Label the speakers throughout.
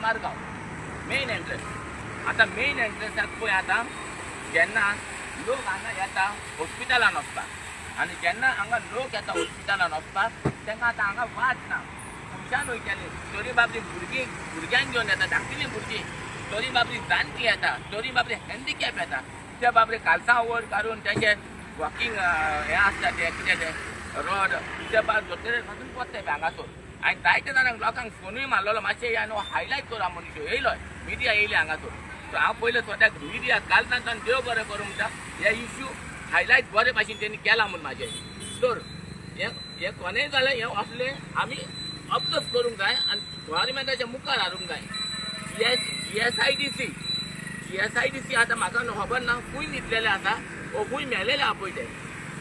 Speaker 1: Margao main entrance. आतां main एंट्रन्साक पळय आतां जेन्ना लोक हांगा येता हॉस्पिटलान वचपाक आनी जेन्ना हांगा लोक येता हॉस्पिटलान वचपाक तांकां आतां हांगा वाट ना. खंयच्यान वयताली तरी बाबरी भुरगीं भुरग्यांक घेवन येता, धाकटिलीं भुरगीं, तरी बाबरी जाणटी येता, तरी बाबरी हँडिकॅप येता. ते बाबरे कालसांव वयर काडून तेंचे वॉकिंग हें आसता तें कितें तें रॉड ते बाद दोतोर पासून पडटा हांगासर. आनी जायते जाणांक लोकांक फोनूय मारलेलो मातशें या न्हू हायलायट करा म्हूण येयलो मिडिया येयली हांगासर. सो हांव पयलें स्वताक मिडिया कालसान देव बरें करूं म्हणटा हे इश्यू हायलायट बरे भाशेन तेणी केला म्हूण म्हाजें. तर हें कोणेंय जाल्यार हें असलें आमी ऑब्जर्व करूंक जाय आनी गव्हर्मेंटाच्या मुखार हाडूंक जाय. जीएसआयडीसी आतां म्हाका खबर ना खूंय न्हिदलेले आसा वो खूंय मेलेले आहा पळय ते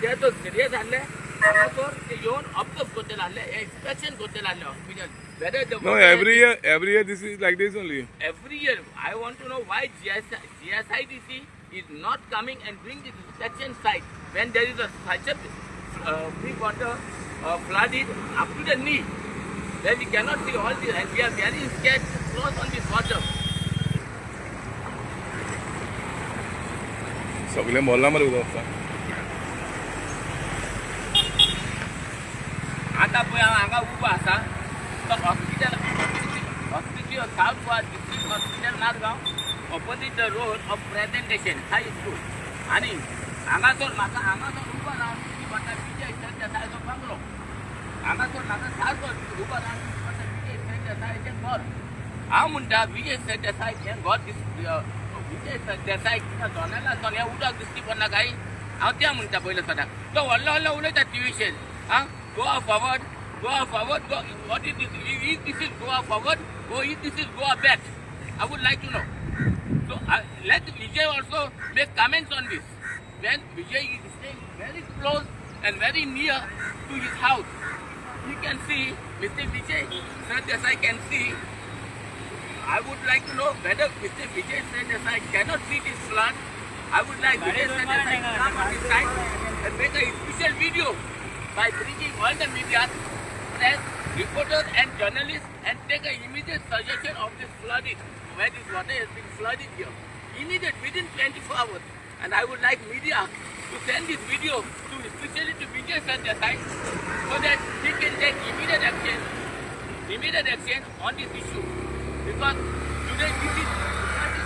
Speaker 1: ते तर सिरियस आसले हांगासर ते येवन ऑब्जर्व करतले आसले, हें इन्स्पेक्शन करतले आसले hospital. Whether the
Speaker 2: No, every year this is like this only.
Speaker 1: Every year, I want to know why GSIDC is not coming and doing this inspection site when there is a such a big water flooded up to the knee, where we cannot see all this and we are very scared to cross on this water.
Speaker 2: सगळे मोल्ला मरे उदक आसा.
Speaker 1: आता पळय हांव हांगा उबो आसा तो hospital hospital South Goa district hospital Margao opposite the road of Presentation high school. आनी हांगासर म्हाका हांगासर उबो रावन दिश्टी पडटा विजय सरदेसायाचो बंगलो. हांगासर म्हाका सारको उबो रावन दिश्टी पडटा विजय सरदेसायाचें घर. हांव म्हणटा विजय सरदेसाय हें घर विजय सरदेसाय दोनेलासून हें उदक दिश्टी पडना काय हांव तें म्हणटा पयलें सदां. तो व्हडलो व्हडलो उलयता टिवीचेर आं Goa forward, Goa forward, Goa, what is this? Is this is Goa forward or is this is Goa back? I would like to know. So let Vijay also make comments on this. When Vijay is staying very close and very near to his house, he can see, Mr. Vijay Sardesai can see. I would like to know whether Mr. Vijay Sardesai cannot see this flood. I would like Vijay Sardesai to come on this side and make a special video by bringing all the media, press, reporters and journalists and take an immediate suggestion of this flooding, where this water has been flooded here. Immediate, within 24 hours. And I would like media to send this video to especially to Vijay Sardesai so that he can take immediate action on this issue. Because today this is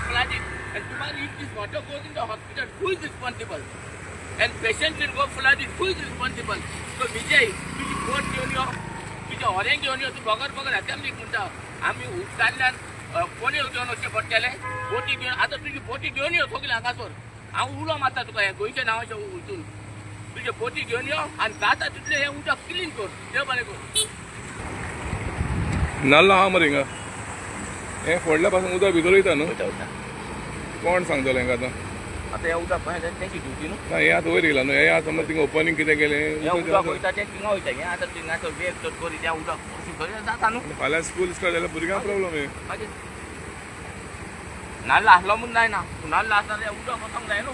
Speaker 1: flooded and tomorrow if this water goes in the hospital, who is responsible? And patient will go flooded, who is responsible? So Vijay, तुजी बोट घेवन यो, तुजें होरें घेवन यो, तूं बगर बगर असेंब्लीक म्हणटा आमी उदकांतल्यान कोणी घेवन वचचें पडटलें बोटी घेवन. आतां तुजी बोटी घेवन यो सगळें हांगासर. हांव उलो मारता तुका हें गोंयच्या नांवाचें हितून तुजे बोटी घेवन यो आनी जाता तितलें हें उदक क्लीन कर. देव बरें करूं.
Speaker 2: नाल्ल आहा मरे हिंगा. हें फोडल्या पासून उदक भितर वयता न्हू. कोण सांगतलो हेंका आतां?
Speaker 1: आतां हें उदक कशें तेंची ड्युटी न्हू.
Speaker 2: ना हें आतां वयर येयला न्हू. हें आतां समज थिंगा ओपनींग कितें केलें
Speaker 1: हें उदक वयता तें थिंगा वयता. हें आतां थिंगासर वेग तर करी तें उदक थंय जाता न्हू.
Speaker 2: फाल्यां स्कूल स्टार्ट जाल्यार भुरग्यांक प्रॉब्लम हें.
Speaker 1: मागीर नाल्ल आसलो म्हूण जायना, नाल्ल आसता जाल्यार उदक वचोंक जाय न्हू.